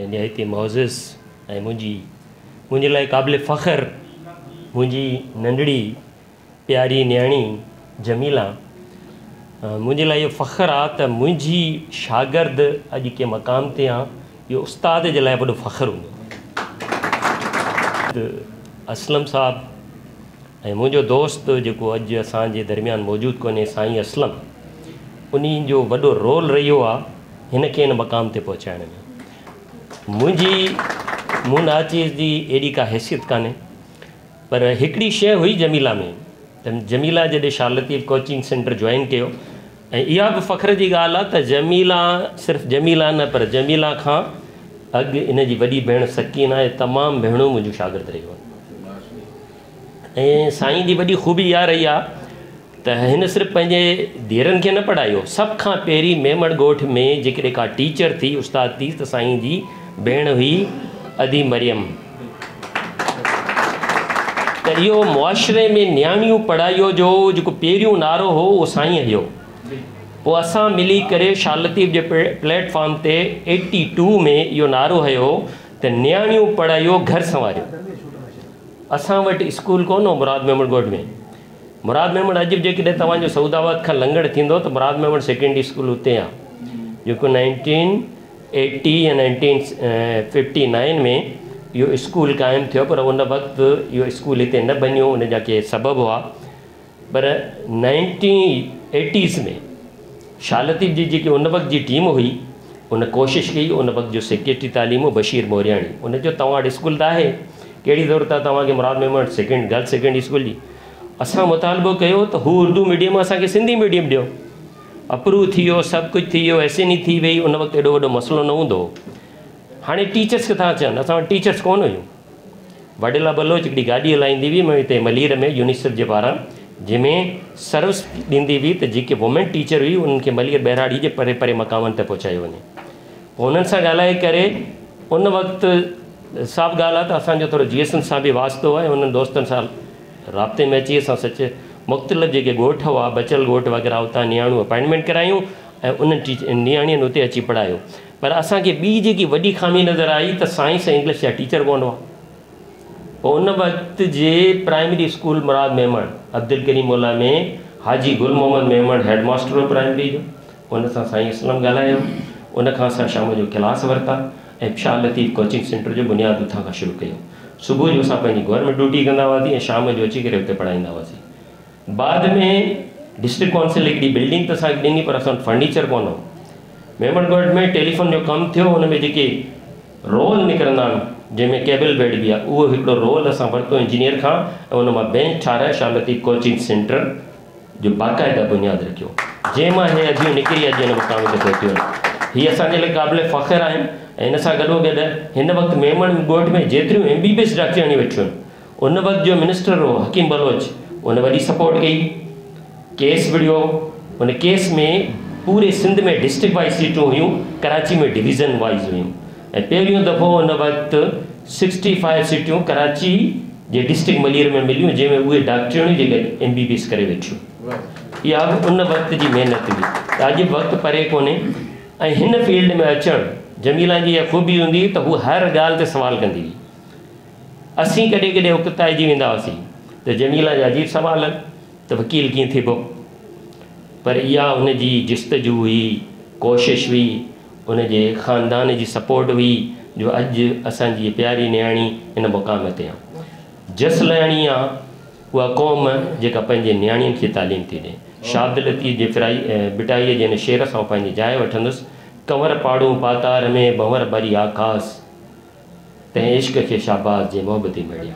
نهايت ئي معزز ۽ منهنجي منهنجي لاء قابل فخر منهنجي ننڍڙي پياري نياڻي جميلا، منهنجي لاء اهو فخر آ ته منهنجي شاگرد اڄ ڪنهن مقام تي آ، اهو استاد جي لاء وڏو فخر هوندو آ. اسلم صاحب ۽ منهنجو دوست جيڪو اڄ اسان جي درميان موجود ڪونهي سائين اسلم، انهي جو وڏو رول رهيو آ هن کي هن مقام تي پهچائڻ ۾. منهنجي مون ناچيز جي ايڏي ڪا حيثيت ڪانهي، پر هڪڙي شيء هئي جميلا ۾ ته جميلا جڏهن Shah Latif coaching centre join ڪيو ۽ اها به فخر جي ڳالهه آهي ته جميلا صرف جميلا نه پر جميلا کان اڳ ان جي وڏي ڀيڻ سڪينه ۽ تمام ڀيڻون منهنجون شاگرد رهيون آهن ۽ سائين جي وڏي خوبي اها رهي آهي ته هن صرف پنهنجي ڌيئرن کي نه پڙهايو، سڀ کان پهرين ميمڻ ڳوٺ ۾ جيڪڏهن ڪا ٽيچر ٿي، استاد ٿي ته سائين جي ڀيڻ هئي ادي مريم. ته اهو معاشري ۾ نياڻيون پڙهايو جو جيڪو پهريون نعرو هو اهو سائين هنيو. پوء اسان ملي ڪري شاهه لطيف جي پليٽ فارم تي ايٽي ٽو ۾ اهو نعرو هنيو ته نياڻيون پڙهايو گهر سنواريو. اسان وٽ اسڪول ڪونه هو مراد ميمڻ ڳوٺ ۾. مراد ميمڻ اڄ به جيڪڏهن توهان جو سعود آباد کان لنگهڻ ٿيندو ته مراد ميمڻ سيڪنڊري اسڪول اتي آ جيڪو 1980 يا 1959 ۾ اهو اسڪول قائم ٿيو پر ان وقت اهو اسڪول هتي نه بنيو ان جا ڪي سبب هئا پر 1980s ۾ Shah Latif جي جيڪي ان وقت جي ٽيم هئي ان ڪوشش ڪئي ان وقت جو سيڪريٽري تعليم هو بشير مورياڻي ان چيو توهان وٽ اسڪول ته آهي ڪهڙي ضرورت آهي توهان کي Murad Memon second girls secondary school جي. اسان مطالبو ڪيو ته هو اردو ميڊيم اسان کي سنڌي ميڊيم ڏيو. اپروو ٿي ويو سڀ ڪجهه ٿي ويو ايس اين اي ٿي وئي ان وقت ايڏو وڏو مسئلو نه هوندو هو. هاڻي ٽيچرس ڪٿان اچن اسان وٽ ٽيچرس ڪونه هيون. وڏيلا بلوچ هڪڙي گاڏي هلائيندي هئي مون هتي ملير ۾ يونيسيف جي پاران جنهن ۾ سروس ڏيندي هئي ته جيڪي وومين ٽيچر هئي انهن کي ملير ٻهراڙي جي پري پري مقامن تي پهچايو وڃي. پوء انهن سان ڳالهائي ڪري ان وقت صاف ڳالهه آهي ته اسان جو ٿورو جي ايس اين سان به واسطو هو ۽ انهن دوستن سان رابطي ۾ اچي اسان سچ مختلف جيڪي ڳوٺ هئا بچل ڳوٺ وغيره اتان نياڻيون اپائنٽمينٽ ڪرايون ۽ انهن ٽيچ نياڻين اتي اچي پڙهايو پر اسان کي ٻي جيڪي وڏي خامي نظر آئي ته سائنس ۽ انگلش جا ٽيچر ڪونه هئا پوء ان وقت جي پرائمري اسڪول مراد ميمڻ عبدالڪريم مولا ۾ حاجي گل محمد ميمڻ هيڊ ماستر هو پرائمري جو ان سان سائين اسلم ڳالهايو ان کان اسان شام جو ڪلاس ورتا ۽ شاهه لطيف ڪوچنگ سينٽر جو بنياد اتان کان شروع ڪيو. صبح جو اسان پنهنجي گورنمينٽ ڊيوٽي ڪندا هئاسين ۽ شام جو اچي ڪري اتي پڙهائيندا هئاسين. بعد ۾ ڊسٽرڪٽ ڪائونسل هڪڙي بلڊنگ ته اسان کي ڏني پر اسان وٽ فرنيچر ڪونه هو. ميمڻ ڳوٺ ۾ ٽيليفون جو ڪم ٿيو ان ۾ جيڪي رول نڪرندا آهن جنهن ۾ ڪيبل بيڊ به آهي اهو هڪڙو رول اسان ورتو انجنيئر کان ۽ ان مان بينچ ٺاهرائي شاهه لطيف ڪوچنگ سينٽر جو باقاعده بنياد رکيو، جنهن مان هي اديون نڪري اڄ هن مقام تي پهتيون آهن. هي اسان جي لاء قابل فخر آهن ۽ ان سان گڏوگڏ هن وقت ميمڻ ڳوٺ ۾ جيتريون ايم بي بي ايس ڊاڪٽرياڻيون ويٺيون آهن، ان وقت جو منسٽر هو حڪيم بلوچ، ان وڏي سپورٽ ڪئي، ڪيس وڙهيو، ان ڪيس ۾ پوري سنڌ ۾ ڊسٽرڪٽ وائيز سيٽون هيون، ڪراچي ۾ ڊويزن وائيز هيون ۽ پهريون دفعو ان وقت سڪسٽي فائيو سيٽون ڪراچي جي ڊسٽرڪٽ ملير ۾ مليون جنهن ۾ اهي ڊاڪٽرياڻيون جيڪي ايم بي بي ايس ڪري ويٺيون. اها به ان وقت جي محنت هئي ته اڄ به وقت پري ڪونهي ۽ هن فيلڊ ۾ اچڻ جميلا جي اها خوبي هوندي هئي ته هوء هر ڳالهه تي سوال ڪندي هئي. اسين ڪڏهن ڪڏهن اڪتائجي ويندا هئاسين ته جميلا جا عجيب سوال آهن ته وڪيل ڪيئن ٿيبو؟ پر اها هن جي جستجو هئي، ڪوشش هئي، ان جي خاندان جي سپورٽ هئي جو اڄ اسان جي پياري نياڻي هن مقام تي آ. جس لهڻي آ اها قوم جيڪا پنهنجي نياڻين کي تعليم ٿي ڏي. شاهه عبداللطيف جي فرائي ڀٽائيء جي هن شعر سان پنهنجي جاء وٺندس، ڪنور پاڙون پاتار ۾، ڀنور ڀري آڪاس، تنهن عشق کي شاباس جي محبتي مڙيا.